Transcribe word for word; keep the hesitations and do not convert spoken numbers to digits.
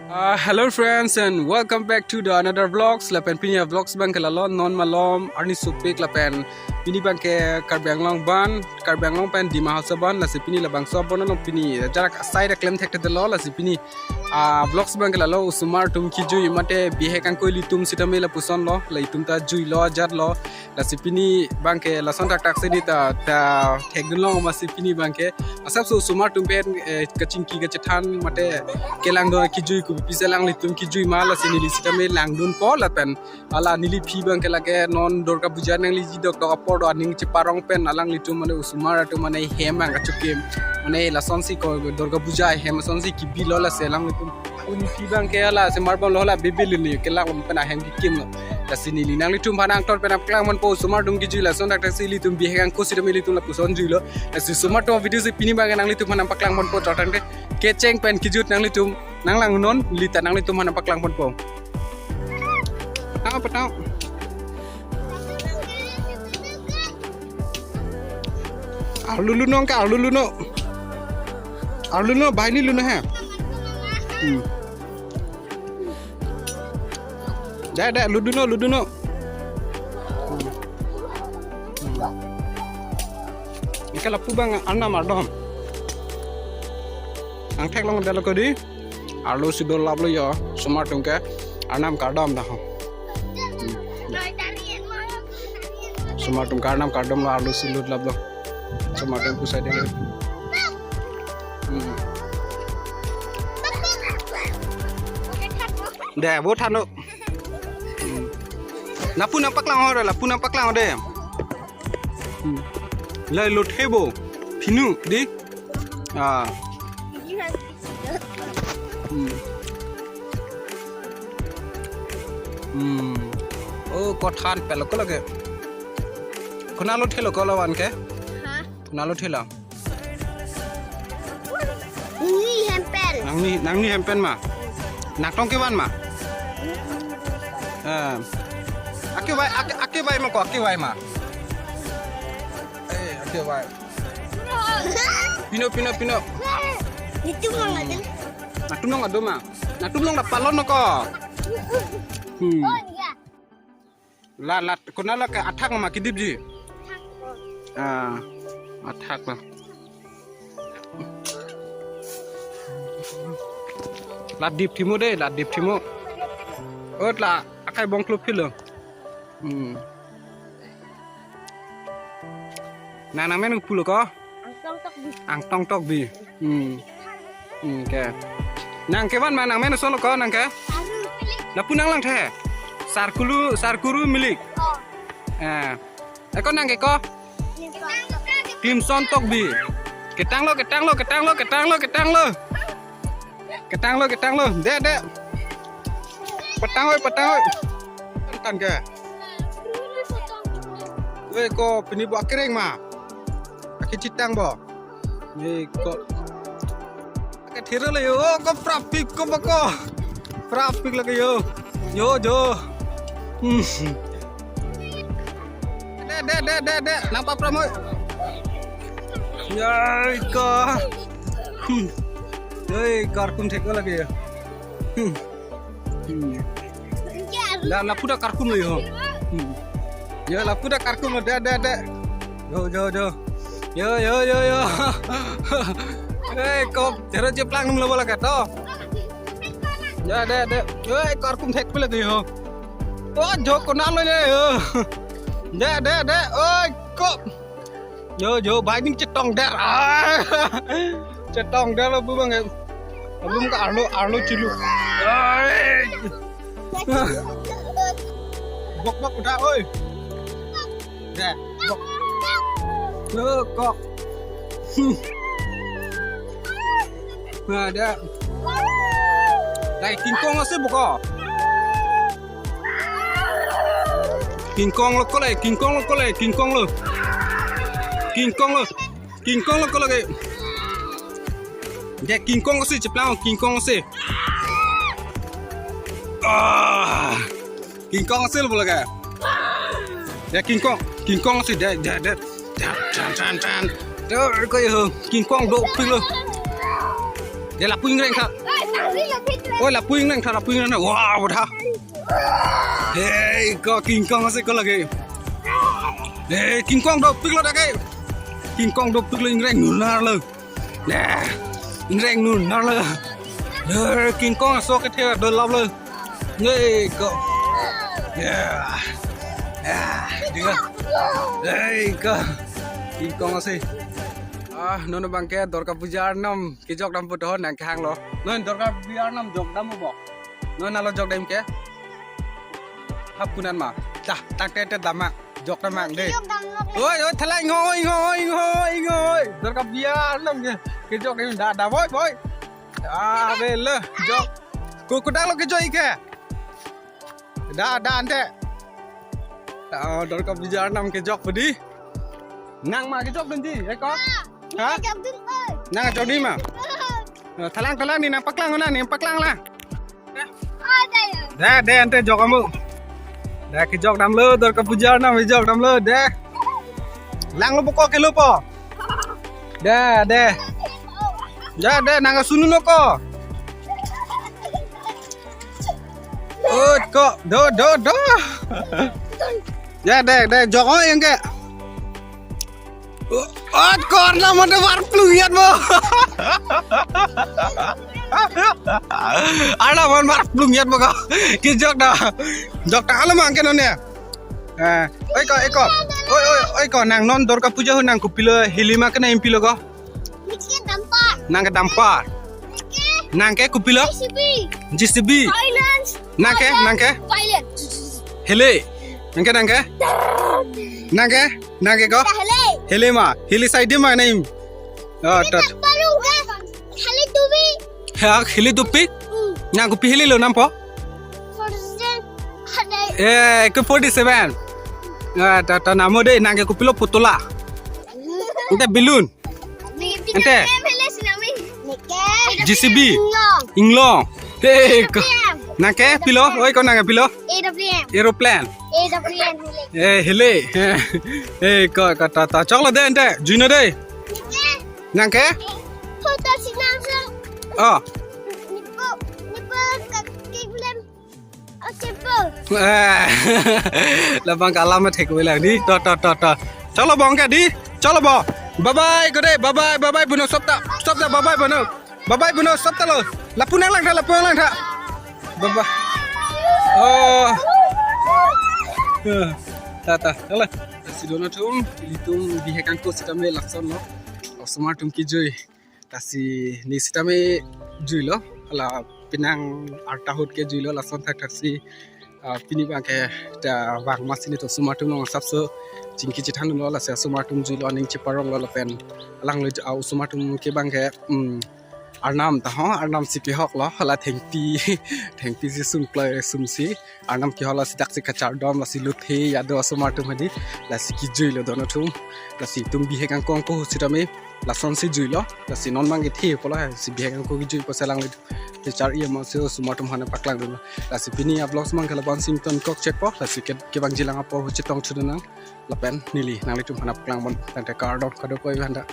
Uh, hello friends and welcome back to the another vlogs. Lapen pini a vlogs abang ke lalo, non malom arni sopik lapen pini abang ke Karbi Anglong abang, Karbi Anglong pen Dima Hasao abang, lasi pini labangso abang non pini jarak asai ta klem thekthedetlo, lasi pini, ah, vlogs abang ke lalo, osomar atum kejui mate bihek angko ilitum sitame lapuson lo, la itum ta juilo ajatlo, lasi pini abang ke lason thakthak si di ta, ta thekdunlong masi pini abang ke. Asapso osomar atum pen, eh, kachingki kachethan mate kelang do kejui kopi pisi alanglitum kejui ma, lasi neli sitame langdunpo lapen hala neli aphi abang ke lake non Durga Puja nangleji dokdok apor do aning cheparong pen alanglitum mane osomar atum mane hem abang kachikim. Mane lasonsi ko Durga Puja hem asonsi kebilo, lasi alanglitum un aphi abang ke hala osomar abang lo hala bebe luni kelang pen ahem kekimlo. Lasi neli nanglitum aphan angton pen nangpaklangponpo, osomar atum kejui lason thakthak si ilitum bihek angko sitame ilitum lapuson juilo. Lasi osomar atum video si pini abang ke nanglitum aphan nangpaklangponpo, totang te kecheng pen kejut nanglitum nanglang non, lita nanglitum aphan nangpaklangponpo. Tang apa tang? Arlu lunon ke, arlu luno. Arlu luno, banghini luno he. Hmm. Dek, dek, luduno, luduno. Hmm. Hmm. Ike lapu abang arnam kardom. Angthek long delo kodi. Arlo si dolaplo yo, osomar atum ke arnam kardom dah. Osomar atum ke arnam kardomlo, arlo si lodlaplo. Osomar atum pusai dele. Hmm. Dek, bo than lo. Hmm. Lapu nangpaklang ho, lapu nangpaklang ho dek. Hmm. Lahai lothe bo. Phinu, di. Ah. Hmm. Hmm. Oh, ko than pelo ko lake. Konat lothelo ko lapu an ke? Ha? Konat lothelo? Nangli hem pen. Nangli, nangli hem pen ma? Nangtong kevan ma? Eh. Akevai, ake, akevai ma ko, akevai ma? Eh, akevai. Pino, pino, pino. Nangtum long ado. Nangtum long ado ma? Nangtum long ta palon ko. Hmm. Oh, iya. La, la, konat lake athak ma kedipji? Ah, athak lo. La dip thimo dei, la dip thimo. Ot la akai bong klop philo. Hmm. Nang, nangmen pulo ko? Angtong Tokbi. Angtong Tokbi. Hmm. Hmm, ke. Nang kevan ma, nangmen ason lo ko nang ke? Sarkulu Milik. Lapu nanglangthe? Sarkulu, Sarkulu Milik. Oh. Eh. Eko nang ke ko? Klimson Tokbi. Klimson Tokbi. Ketanglo, ketanglo, ketanglo, ketanglo, ketanglo. Ketanglo, ketanglo. Dek, dek. Petang oi, petang oi. Than ke. Wei ko pini bo akereng ma. Akechetang bo. Wei ko. Ke thiro le yo, ko prapik ko ba ko. Prapik lake yo. Yo, yo. Hmm. Dek, dek, dek, dek, dek. Nangpapram oi. Yai ko. Hmm. Yai karkun thek lake yo. Hmm. Hmm. La, lapu ta karkun lo yo. Hmm. Yo, lapu ta karkun lo, dek, dek, dek. Yo, yo, yo. Yo, yo, yo, yo. Eh, ko thero cheplang num lo bola kato. Dek, dek, dek. Eh, karkun thek pula yo. Oh, jo konat lo le yo. Dek, dek, dek. Oi, ko. Yo, yo, bai ning chetong der. Ah. Chetong der lo bu bang. Bu bang ke arlo, arlo chelu. Ai. Bok, bok, udah, oi. Dek, bok. Lo, kok. Hmm. Nah, dek. Dai, King Kong ase bok ko. King Kong lo ko le, King Kong lo ko le, King Kong lo. King Kong lo. King Kong lo ko lake. Dek King Kong ase cheplang, King Kong ase. Ah. King Kong ase lo lake. Dek King Kong, King Kong ase dek, dek, dek. Tan, tan, tan, tan. Dek ko yo, King Kong dopik lo. Dek lapu ingreng kha. Oi, lapu ingnang tha, lapu ingnang tha. Wah, bodha. Hei, ko King Kong ase ko lake. Hei, King Kong dopiklo dak ke. King Kong dopiklo, ingreng nunarlo. Nah, ingreng nunarlo. Hei, King Kong aso kethe dolaplo. Hei, ko. Ya. Ya, dia. Hei, ko. King Kong ase. Ah, non abangke Durga Puja arnam kejok dam pu to nangkehanglo. Non Durga Puja arnam jok dam bo. Non alo jok dam ke. Hap kunan ma. Dah, tangte te dam ma. Jok dam ma de. Jok dam lok le. Oi, oi, thalang ho, ho, ho, ho. Durga Puja arnam ke. Kejok dam da, da, boy, boy. Ah, be le. Jok. Ku, ku dak lo kejok ike. Da, da, ante. Ah, Durga Puja arnam kejok pudi. Nang ma kejok dunji, eh, ko? Ha? Kejok dun, oi. Nang kejok di ma? Eh, thalang, thalang ni nangpaklang na, nangpaklang la. Oh, da ya. Da, da, ante jok amu. Da, kejok damlo, Durga Puja arnam kejok damlo, da. Langlo boko kelo po. Da, da. Da, da, nang sunu no ko. Oh, ko, do, do, do. Ya, dek, dek, jok oi yang ke. Oh, ko arnam mate var plung yat mo. Arnam man var plung yat mo ko. Kejok da. Jok ta alo mang ke non ya. Eh, oi ko, oi ko. Oi, oi, oi ko, nang non Durga Puja ho nang kopilo heli ma kena impilo ko. Neke dampar. Nang ke dampar. Neke Nang ke kopilo? J C B. J C B. Finance. Nang ke, nang ke? Pilot. Heli. Nang ke, nang ke? Nang ke, nang ke ko? Heli. Heli ma, heli side ma nang. Oh, tot. Baru ke. Heli dubi. Ha, heli dubi? Hmm. Nang kopi heli lo nampo? Forty-seven. Hade. Eh, ke forty-seven. Ah, ta, ta namo de, nang ke kopilo putula. Ante balloon. Ante. Neke. J C B. Inglong. Inglong. Hey, ko. Nang ke pilo? Oi, ko nang ke pilo? A W M. Aeroplane. A W M heli. Eh, heli. Eh, ko, ko, ta, ta. Choklo de, ante. Juino de. Neke. Nang ke? Photo sinam so. Oh. Nipo, nipo ka kiglem. Oh, simple. Eh, labang kalam thek wela di. To, to, to, to. Chalo bong ke di. Chalo bo. Bye bye, gode. Bye bye, bye bye, buno sopta. Sopta, bye bye, buno. Bye bye, buno sopta lo. Lapu nanglang tha, lapu nanglang tha. Bye bye. Oh. Eh, ta, ta. Halo. Si dono atum, ilitum bihek angko sitame lason lo. Osomar atum kejui. Lasi ne sitame juilo, hala penang arta ahut ke juilo, lason thakthak si, ah, pini abangke ta vang masi nelitum osomar atum along asapso chingki chethan lo, lasi osomar atum juilo, aning cheparong lo lapen alangli, ah, osomar atum ke abangke, mm, arnam ta ho, arnam si kehok lo, hala thengpi, thengpi si sungkloi sumsi, arnam kehok lo, si dak si kachardom, lasi luthe ya do osomar atum hadi, lasi kejuilo dono atum, lasi itum bihek angko angko ahut sitame, lason si juilo, lasi non abangke the pulo, si bihek angko kejui pusi alangli kechar iya mo si osomar atum aphan paklang dunlo. Lasi pini a-vlogs abangke labang si ington kok chek po, lasi ke, kevangji lang apor ahut chetong chudun nang, lapen neli nanglitum aphan paklang pon tangte kardom kadokave aphan ta.